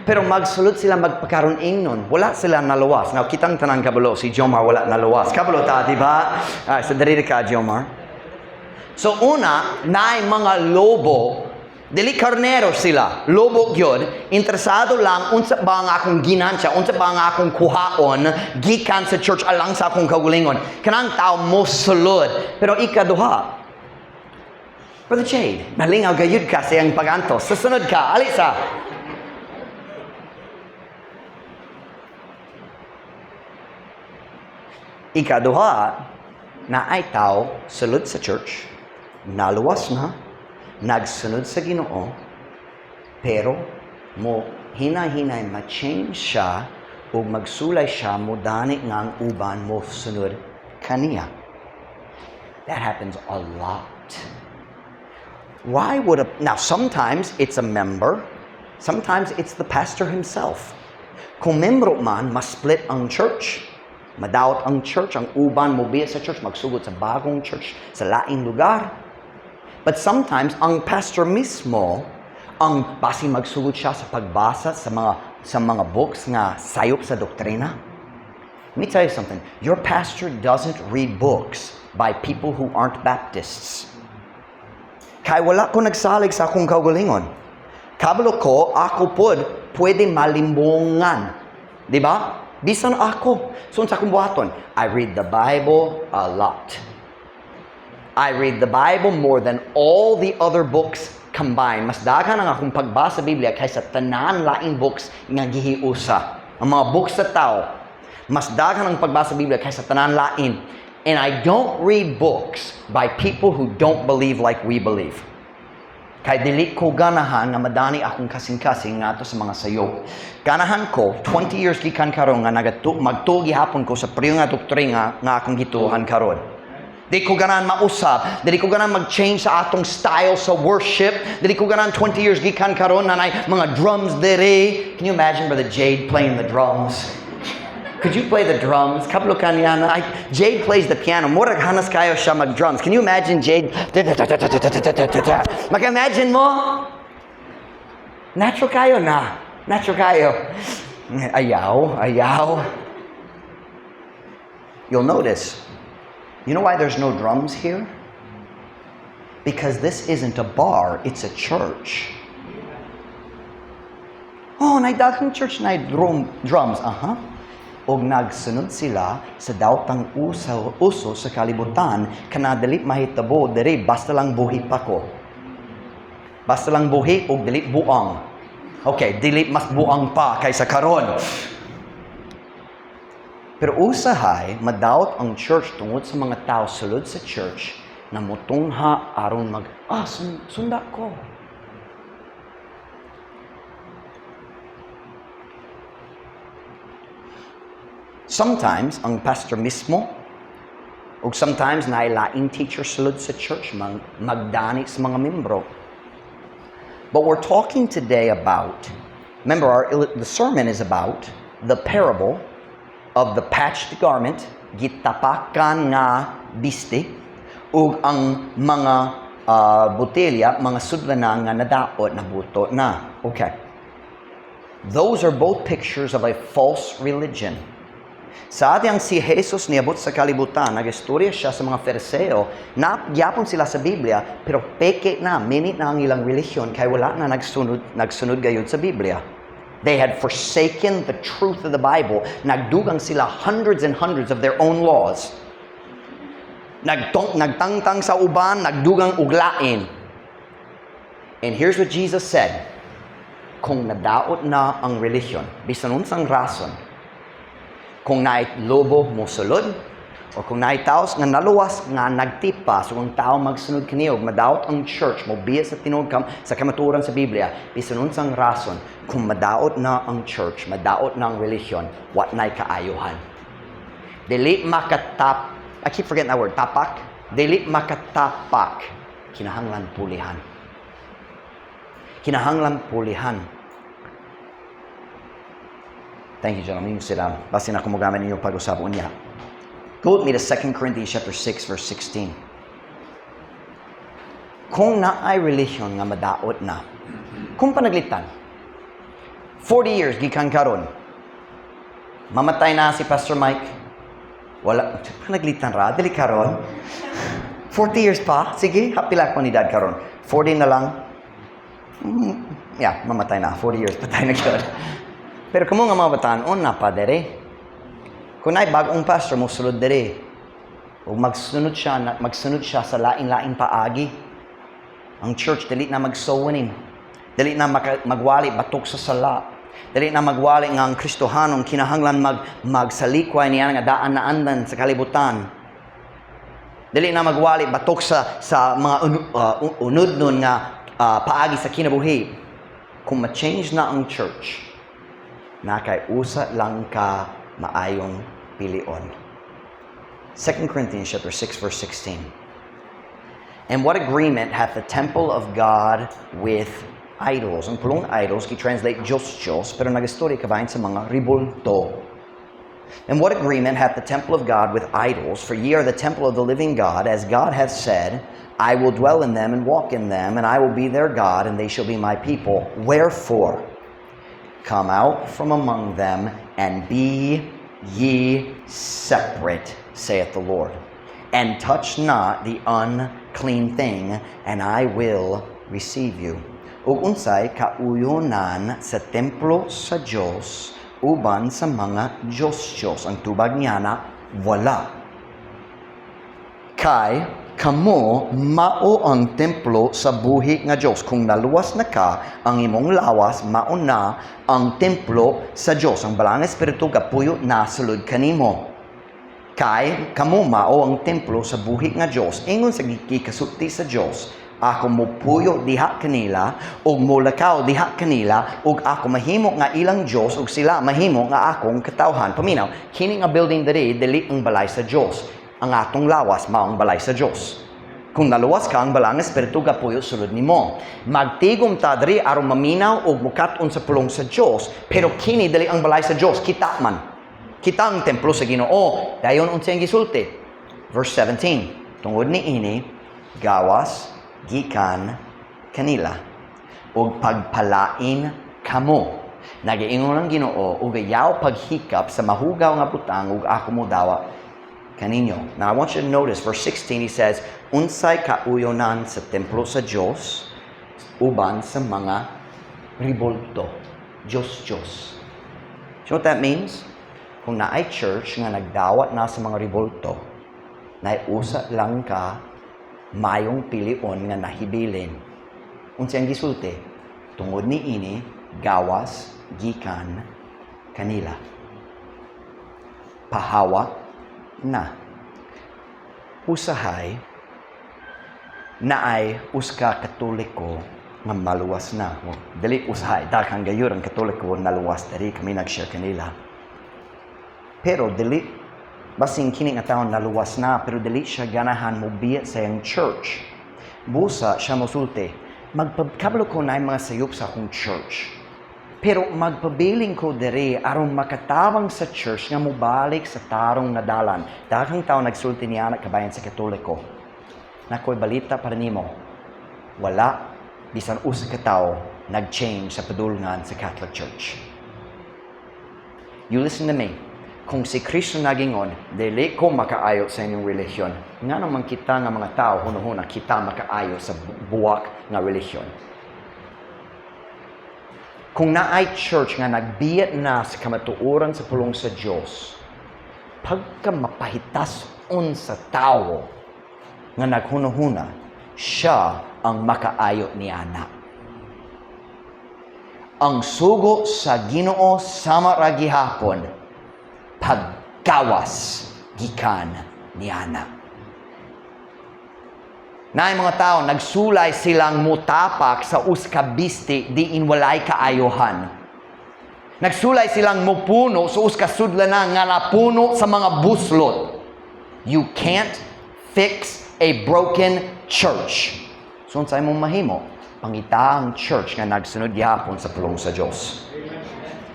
Pero magsulod sila magpakaron ingnon. Wala sila naluwas. Now, kitang tanan kabalo, si Jomar wala naluwas. Kabalo ta, di ba? Alright, so diri ka, Jomar. So una, naay mga lobo Dili karnero sila, lobo gyud, interesado lang unsa ba ang akong ginansya, unsa ba ang akong kuhaon gikan sa church alang sa akong kaugalingon. Kanang tao mo sulod. Pero ikaduha, Brother Jade, malingaw gayud ka sa iyang pagantos. Susunod ka, alisa. Ikaduha, naay tao sulod sa church, naluwas na, nagsunod sa Ginoo, pero mo hinay-hinay ma-change siya ug magsulay siya mo dani nga ang uban mo sunod kaniya. That happens a lot. Why would a Now, sometimes it's a member, sometimes it's the pastor himself. Kung membro man, ma-split ang church, madaot ang church, ang uban mo biya sa church, magsugod sa bagong church, sa laing lugar. But sometimes, ang pastor mismo, ang basi magsugod siya sa pagbasa sa mga books nga sayop sa doktrina. Let me tell you something. Your pastor doesn't read books by people who aren't Baptists. Kay wala ko nagsalig sa akong kaugalingon. Kabalo ko, ako pod, pwede malimbongan. Di ba? Bisan ako. So, sa akong buhaton, I read the Bible a lot. I read the Bible more than all the other books combined. Mas daghan ang akong pagbasa sa Biblia kaysa tanan laing books nga gihiusa. Ang mga books sa tao, mas daghan ang pagbasa sa Biblia kaysa tanan lain. And I don't read books by people who don't believe like we believe. Kay dili ko ganahan nga madani akong kasing-kasing ngadto sa mga sayop. Ganahan ko 20 years gikan karon nga magtuo gihapon ko sa pareho nga doktrina nga akong gituohan karon. Di ko ganahan mausab, dili ko ganahan mag-change sa atong style sa worship, dili ko ganahan 20 years gikan karon na nay mga drums diri. Can you imagine Brother Jade playing the drums? Could you play the drums? Kabalo ka niya na. Jade plays the piano. Murag hanas kayo siya mag-drums. Can you imagine Jade? Maka-imagine mo? Natural kayo na. Natural kayo. Ayaw, ayaw. You'll notice, you know why there's no drums here? Because this isn't a bar, it's a church. Oh, nay daghang church na drums. Aha. Og nagsunod sila sa daotang uso sa kalibutan kana dili mahitabo diri basta lang buhi pa ko. Basta lang buhi og dili buang. Okay, dili mas buang pa kaysa karon. Pero usahay madaot ang church tungod sa mga tao sulod sa church na mutungha aron mag sunda ko. Sometimes, ang pastor mismo, o sometimes nailaing teacher sulod sa church, magdani sa mga membro. But we're talking today about, remember, the sermon is about the parable of the patched garment, gitapakan nga bisti, ug ang mga botelya, mga sudlana nga nadaot, nabuto na. Okay. Those are both pictures of a false religion. Sa atiyang si Jesus niabot sa kalibutan, nag-istorya siya sa mga Fariseo, na gyapon sila sa Biblia, pero peke na, minit na ang ilang relihiyon, kay wala na nagsunod gayud sa Biblia. They had forsaken the truth of the Bible. Nagdugang sila hundreds and hundreds of their own laws. Nagtangtang sa uban, nagdugang uglain. And here's what Jesus said. Kung nadaot na ang relihiyon, bisan unsang rason, kung naay lobo mo sulod, o kung naay taos nga naluwas nga nagtipa, so ang tao magsunod kaniyo, madaot ang church, mo biya sa tinuod sa kamatuoran sa Biblia, bisan unsang rason, kung madaot na ang church, madaot na ang relihiyon, what nay kaayuhan. Dili makatap, I keep forgetting that word, tapak? Dili makatapak, kinahanglan pulihan. Kinahanglan pulihan. Thank you, gentlemen. You can sit down. Basin ako mogamit ninyo pag-usap unya. Go with me to 2 Corinthians chapter 6, verse 16. Kung naay relihiyon nga madaot na, kung panaglitan, 40 years gikan karon, mamatay na si Pastor Mike, wala, panaglitan ra, dili karon, 40 years pa, sige, hapila ko ni dad karon, 40 na lang. Yeah, mamatay na. 40 years, patay na gyud. Pero kamo nga mga batan-on na pa dere. Kung naay bag-ong pastor mo sulod dere, ug magsunod siya sa lain-lain paagi, ang church dili na mag-soul winning. Dili na magwali batok sa sala. Dili na magwali nga ang Kristohanon kinahanglan magsalikway niya nga daan na andan sa kalibutan. Dili na magwali batok sa mga unudnon nga paagi sa kinabuhi. Kung ma-change na ang church, na kay usa lang ka maayong pilion. 2 Corinthians chapter 6 verse 16. "And what agreement hath the temple of God with idols?" Ang pulong "idols" gi-translate Diyos Diyos, pero nagastorya kabahin sa mga ribulto. "And what agreement hath the temple of God with idols? For ye are the temple of the living God, as God hath said, 'I will dwell in them and walk in them, and I will be their God, and they shall be my people.' Wherefore, come out from among them and be ye separate, saith the Lord. And touch not the unclean thing, and I will receive you." Ug unsay kauyonan sa templo sa Dios uban sa mga Diyos-Diyos? Ang tubag niya na, wala. Kay kamo mao ang templo sa buhi nga Dios. Kung naluwas na ka, ang imong lawas mao na ang templo sa Dios. Ang Balaang Espiritu gapuyo na sulod kanimo. Kay kamo mao ang templo sa buhi nga Dios. Ingon sa gikasulti sa Dios, "Ako mopuyo diha kanila ug molakaw diha kanila ug ako mahimo nga ilang Dios ug sila mahimo nga akong katawhan." Paminaw, kini nga building diri dili ang balay sa Dios. Ang atong lawas mao ang balay sa Dios. Kung naluwas ka, ang Balaang Espiritu gapuyo sulod nimo. Magtigom ta diri aron maminaw ug mukat-on sa pulong sa Dios, pero kini dili ang balay sa Dios, kita man. Kita ang templo sa Ginoo. Dayon unsay ang gisulti? Verse 17. "Tungod ni ini gawas gikan kanila ug pagpalain kamo. Nagaingon ang Ginoo ug ayaw paghikap sa mahugaw nga butang ug ako modawa kaninyo." Now I want you to notice verse 16, he says, "Unsay kauyonan sa templo sa Dios uban sa mga ribolto?" Diyos Diyos. Do you know what that means? Kung naay church nga nagdawat na sa mga ribolto, naay usa lang ka mayong pilion nga nahibilin. Unsay ang gisulti? "Tungod ni ini, gawas gikan kanila." Pahawa na. Usahay, naay usa ka Katoliko nga maluwas na. Well, dili usahay, daghang gayud ang Katoliko naluwas diri kami nag-share kanila. Pero dili basin kini nga taon naluwas na, pero dili siya ganahan mo biya sa iyang church. Busa siya mosulti, "Magpakabalo ko na mga sayop sa akong church. Pero magpabiling ko diri aron makatabang sa church nga mobalik sa tarong nga dalan." Daghang tao nagsulti niya na kabayan sa Katoliko. Nakoy balita para nimo. Wala bisan usa ka tawo nag-change sa padulngan sa Catholic Church. You listen to me. Kung si Kristo nagingon, "Dili ko makaayo sa inyong relihiyon," nga naman kita nga mga tao, hunuhuna, kita makaayo sa buwak nga relihiyon? Kung naay church nga nagbiyat na sa kamatuoran sa pulong sa Dios, pagka mapahitason sa tao nga naghunuhuna, siya ang makaayo ni ana. Ang sugo sa Ginoo sama ra gihapon, paggawas gikan niana. Naay mga tao, nagsulay silang mutapak sa usa ka bisti diin walay kaayohan. Nagsulay silang mupuno sa usa ka sudlanan nga napuno sa mga buslot. You can't fix a broken church. So, unsay mong mahimo? Pangita ang church nga nagsunod gihapon sa pulong sa Dios.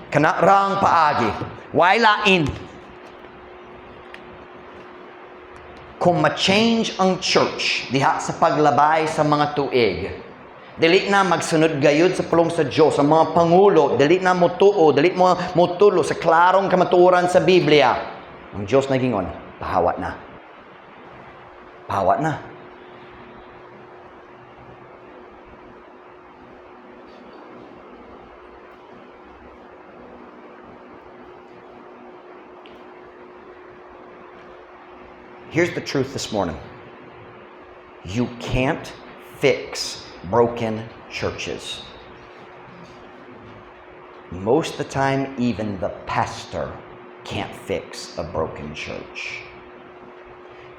Kana ra ang paagi. Way lain. Kung ma-change ang church diha sa paglabay sa mga tuig, dili na magsunod gayud sa pulong sa Dios ang mga pangulo, dili na motuo, dili mo motulo sa klarong kamatuoran sa Biblia. Ang Dios nagingon, "Pahawa na. Pahawa na." Here's the truth this morning. You can't fix broken churches. Most of the time, even the pastor can't fix a broken church.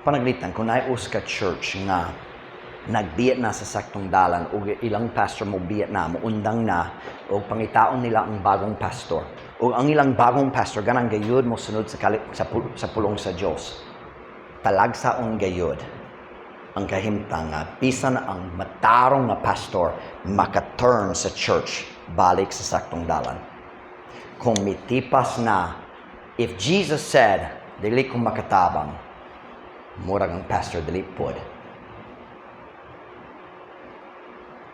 Panaglitan, kung naay usa ka church nga nagbiya na sa saktong dalan o ilang pastor mo biya na, moundang na, o pangitaon nila ang bagong pastor. O ang ilang bagong pastor, ganang gayud mo sunod sa pulong sa Diyos. Talagsaon gayud ang kahimtang nga bisan ang matarong nga pastor maka-turn sa church balik sa saktong dalan. Kung mitipas na, if Jesus said, "Dili ko makatabang," murag ang pastor dili pod.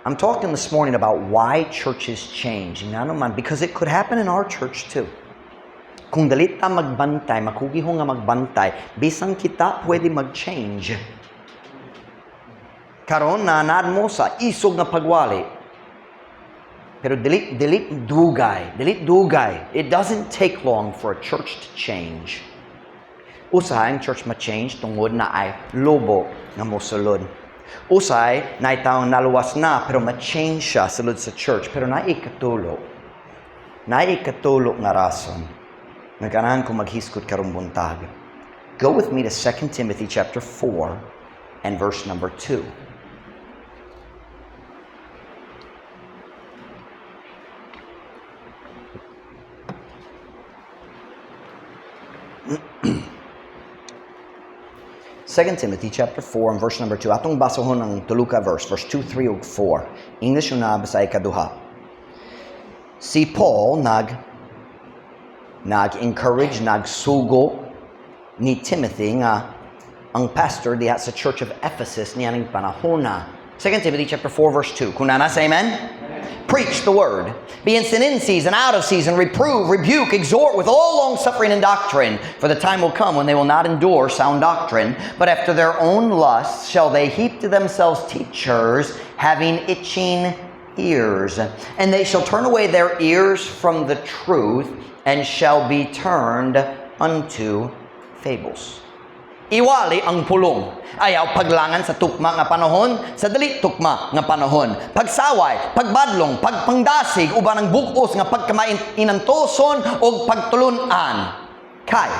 I'm talking this morning about why churches change. Ngano man, because it could happen in our church too. Kung dili ta magbantay, makugiho nga magbantay, bisan kita pwede mag-change. Karon na mo sa isog nga pagwali. Pero dili dili dugay, dili dugay. It doesn't take long for a church to change. Usahay ang church ma-change tungod naay lobo nga mosulod. Usahay naay taong naluwas na pero ma-change siya sulod sa church, pero naay ikatulo. Naay ikatulo nga rason nga ganahan ko maghisgot karong buntag. Go with me to 2 Timothy chapter 4 and verse number 2. 2 Timothy chapter 4 and verse number 2. Atong basahon ang tulo ka verse, verse 2, 3 ug 4. English una, Bisaya kaduha. Si Paul nag encourage, nagsugo ni Timothy nga ang pastor diha sa Church of Ephesus nianing panahona. 2 Timothy chapter 4 verse 2. Kung naa na, say amen. Preach the word. Be instant in season, out of season, reprove, rebuke, exhort with all long suffering and doctrine. For the time will come when they will not endure sound doctrine, but after their own lusts shall they heap to themselves teachers having itching ears. And they shall turn away their ears from the truth and shall be turned unto fables. Iwali ang pulong. Ayaw paglangan sa tukma nga panahon, sa dili tukma nga panahon. Pagsaway, pagbadlong, pagpangdasig, uban ang bug-os nga pagkamainantoson o pagtulunan. Kay,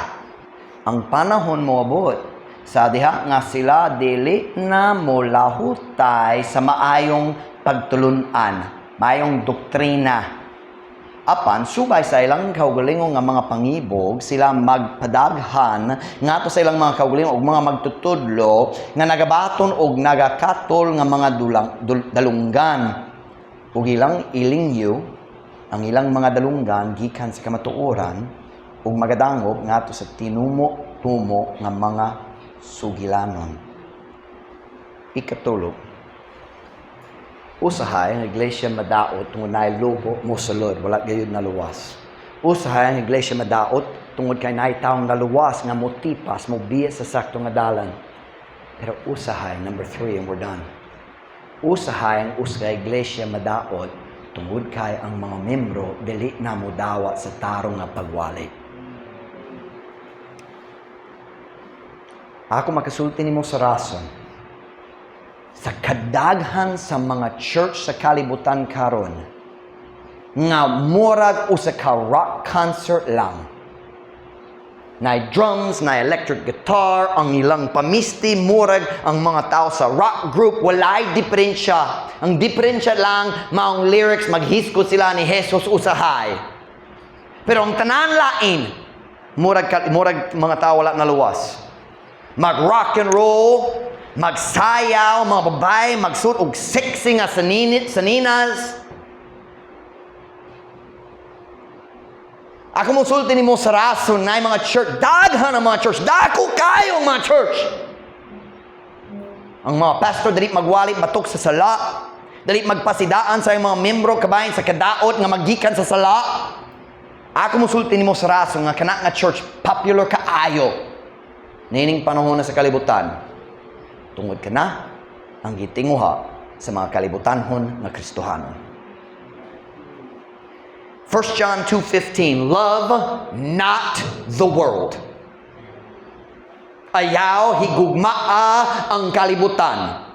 ang panahon moabot sa diha nga sila dili na molahutay sa maayong pagtulunan, maayong doktrina. Apan subay sa ilang kaugalingon nga mga pangibog sila magpadaghan ngadto sa ilang mga kaugalingon og mga magtutudlo nga nagabaton og nagakatol nga mga dalunggan, ug ilang ilingyo ang ilang mga dalunggan gikan sa kamatuoran ug magadangop ngadto sa tinumo-tumo nga mga sugilanon. Ikatulo, usahay ang iglesia madaot tungod naay lobo mosulod, wala gayud naluwas. Usahay ang iglesia madaot tungod kay naay taong naluwas nga motipas, mobiya sa sakto nga dalan. Pero usahay, number three, and we're done. Usahay ang usa ka iglesia madaot tungod kay ang mga membro dili na modawat sa tarong nga pagwali. Ako makasulti nimo sa rason. Sa kadaghan sa mga church sa kalibutan karon nga murag usa ka rock concert lang. Naay drums, naay electric guitar, ang ilang pamisti murag ang mga tao sa rock group, walay diferensya. Ang diferensya lang maong lyrics, maghiskot sila ni Jesus usahay. Pero ang tanan lain, murag mga tao wala naluwas. Mag rock and roll, magsayaw, mga babae, magsuot og sexy nga saninit, saninas. Ako mo sulti nimo sa rason na mga church, daghan ang mga church, dako kayo ang mga church. Ang mga pastor dili magwali batok sa sala, dili magpasidaan sa mga membro kabahin sa kadaot nga magikan sa sala. Ako mo sulti nimo sa rason nga kana nga church popular kaayo nining panahon na sa kalibutan. Tungod kana ang gitinguha sa mga kalibutanhon nga Kristohanon. 1 John 2:15, "Love not the world." Ayaw higugmaa ang kalibutan.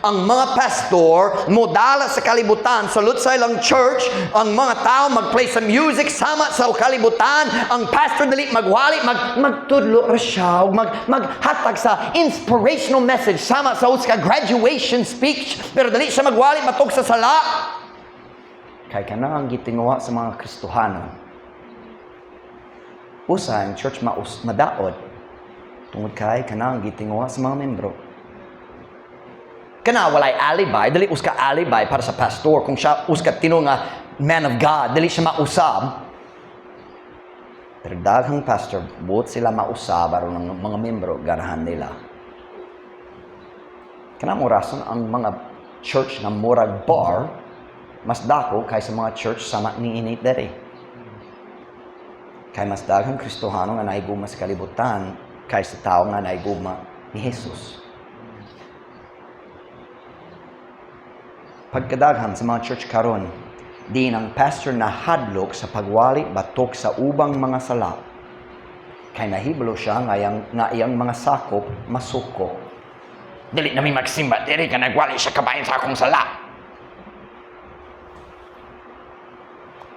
Ang mga pastor modala sa kalibutan sulod sa ilang church, ang mga tao mag-play sa music sama sa kalibutan, ang pastor dili magwali, magtudlo ra siya, ug maghatag sa inspirational message sama sa usa ka graduation speech, pero dili siya magwali batok sa sala. Kay kana ang gitinguha sa mga Kristohano. Usa ang church maus madaot tungod kay kana ang gitinguha sa mga membro. Kana walay alibi, dili usa ka alibi para sa pastor kung siya usa ka tinuod nga man of God, dili siya mausab. Pero daghang pastor, buot sila mausab aron ang mga membro ganahan nila. Kana mo rason ang mga church nga murag bar mas dako kaysa mga church sama niini diri. Kay mas daghang Kristohano nga nahigugma sa kalibutan kaysa tao nga nahigugma ni Jesus. Pagkadaghan sa mga church karon, diin ang pastor nahadlok sa pagwali batok sa ubang mga sala. Kay nahibalo siya nga iyang mga sakop masuko. "Dili nami magsimba diri ka nagwali siya kabahin sa akong sala."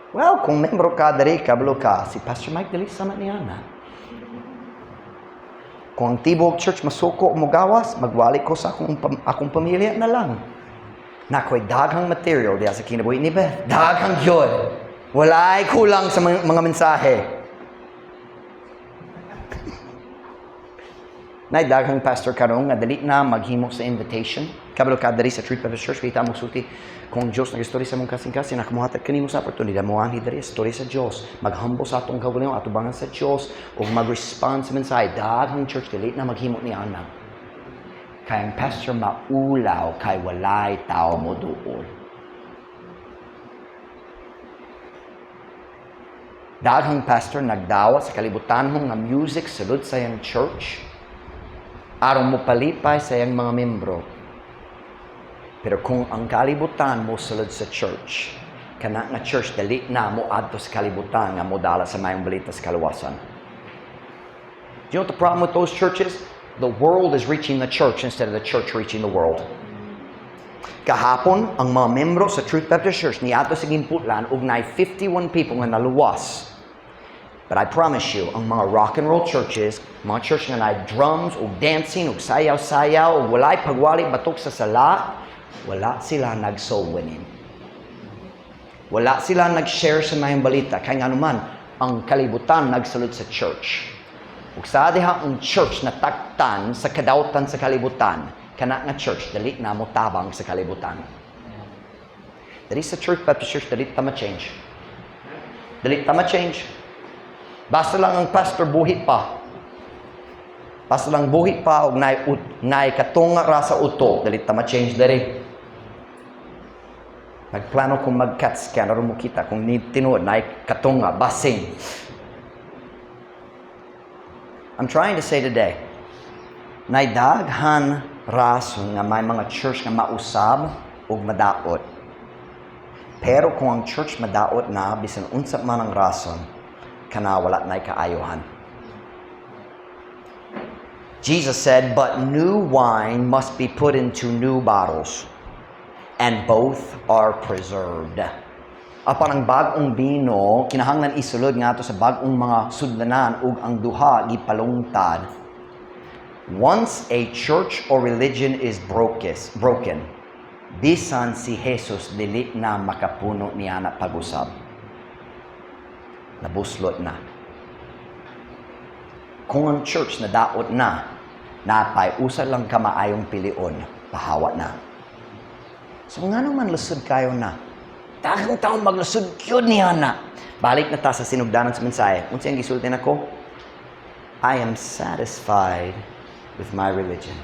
Well, kung membro ka diri, kabalo ka, si Pastor Mike dili sama niya na. Kung ang tibuok church masuko o mugawas, magwali ko sa akong pamilya na lang. Nakoy daghang material diha sa kinabuhi ni Beth. Daghang gyud. Walay kulang sa mga mensahe. Nay daghang pastor karon nga dali na maghimo sa invitation. Kabalo ka diri sa Truth Baptist Church, kita mo sulti kung ang Dios nagistorya sa mong kasing-kasing, nakamuhatag kanimo sa oportunidad mo anhi diri istorya sa Dios, maghumble sa atong kaugalingon atubangan sa Dios ug mag-respond sa mensahe. Daghang church dili na maghimo ni ana. Kay ang pastor maulaw kay walay tao mo duol. Daghang pastor nagdawat sa kalibutanhong nga music sulod sa iyang church aron mopalipay sa iyang mga membro. Pero kung ang kalibutan mo sulod sa church, kana nga church dali na mo adto sa kalibutan nga modala sa mayong balita sa kaluwasan. Do you know what the problem with those churches? The world is reaching the church instead of the church reaching the world. Kahapon, ang mga membro sa Truth Baptist Church niadto sa Gimputlan ug naay 51 people nga naluwas. But I promise you, ang mga rock and roll churches, mga church nga naay drums ug dancing ug sayaw-sayaw ug walay pagwali batok sa sala, wala sila nag-soul winning. Wala sila nag-share sa mayong balita. Kaya nga naman, ang kalibutan nagsulod sa church. Ug sa diha ang church nataktan sa kadawtan sa kalibutan, kana nga church dali na mo tabang sa kalibutan. Dali sa Church Baptist Church, dali ta ma-change. Dali ta ma-change. Basta lang ang pastor buhi pa. Basta lang buhi pa og naay katunga ra sa utok, dali ta ma-change diri. Nagplano kong mag-CAT scan aron mo kita kung ni tinuod naay katunga basin. I'm trying to say today, nay daghan rason nga may mga church nga mausab ug madaot. Pero kung ang church madaot na, bisan unsa man ang rason, kana wala nay kaayohan. Jesus said, "But new wine must be put into new bottles, and both are preserved." Apan ang bag-ong bino, kinahanglan isulod ngadto sa bag-ong mga sudlanan ug ang duha gipalungtad. Once a church or religion is broken, bisan si Jesus dili na makapuno niya na pag-usab. Nabuslot na. Kung ang church nadaot na, napay usa lang ka maayong pilion, pahawa na. So nga naman lusod kayo na. Daghang taon maglusod gyud niya na. Balik na ta sa sinugdanan sa mensahe. Unsa ang gisulti nako? I am satisfied with my religion.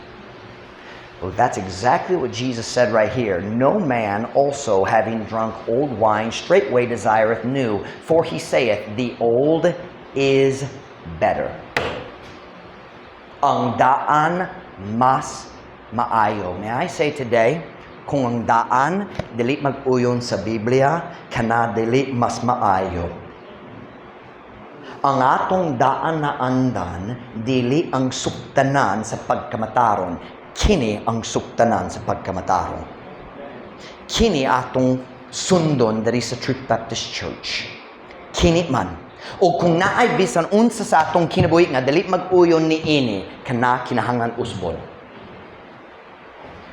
Well, that's exactly what Jesus said right here. "No man also, having drunk old wine, straightway desireth new, for he saith, 'The old is better.'" Ang daan mas maayo. May I say today, kung ang daan dili mag-uyon sa Biblia, kana dili mas maayo. Ang atong daan na andan, dili ang suktanan sa pagkamataron. Kini ang suktanan sa pagkamataron. Kini atong sundon diri sa Truth Baptist Church. Kini man. O kung naay bisan unsa sa atong kinabuhi nga dili mag-uyon ni ini, kana kinahanglan usbon.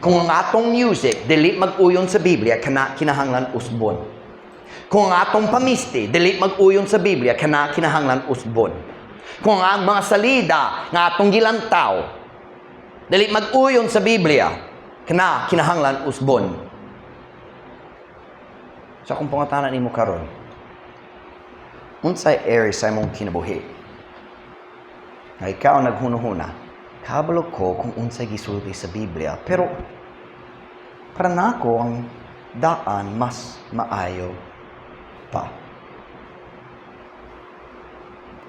Kung ang atong music dili mag-uyon sa Biblia, kana kinahanglan usbon. Kung ang atong pamisti dili mag-uyon sa Biblia, kana kinahanglan usbon. Kung ang mga salida nga atong gilantaw dili mag-uyon sa Biblia, kana kinahanglan usbon. Sa akong pangutana nimo karon, unsay area sa imong kinabuhi nga ikaw naghunuhuna, "Kabalo ko kung unsay gisulti sa Biblia, pero para nako ang daan mas maayo pa"?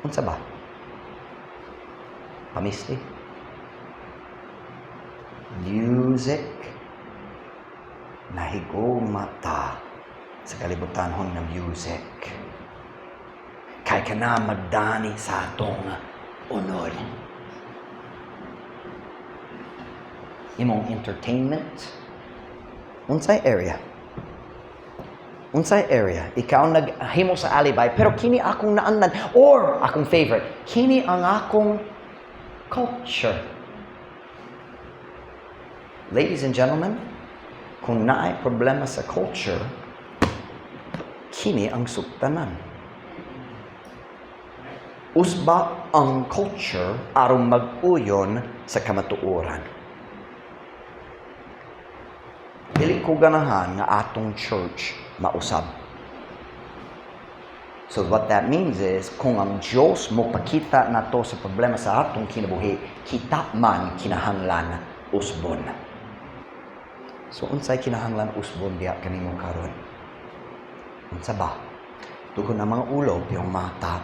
Unsa ba? Pamisti? Music? Nahigugma ta sa kalibutanhon nga music. Kay kana magdani sa atong unod. Imong entertainment? Unsay area? Unsay area? Ikaw naghimo sa alibay, "Pero kini akong naandan," or akong favorite, "Kini ang akong culture." Ladies and gentlemen, kung naay problema sa culture, kini ang suktanan. Usba ang culture aron mag-uyon sa kamatuoran. Dili ko ganahan nga atong church mausab. So what that means is, kung ang Diyos mo pakita nato sa problema sa atong kinabuhi, kita man kinahanglan usbon. So unsay kinahanglan usbon diha kanimo karon? Unsa ba? Tugon ang mga ulo, piyong mata.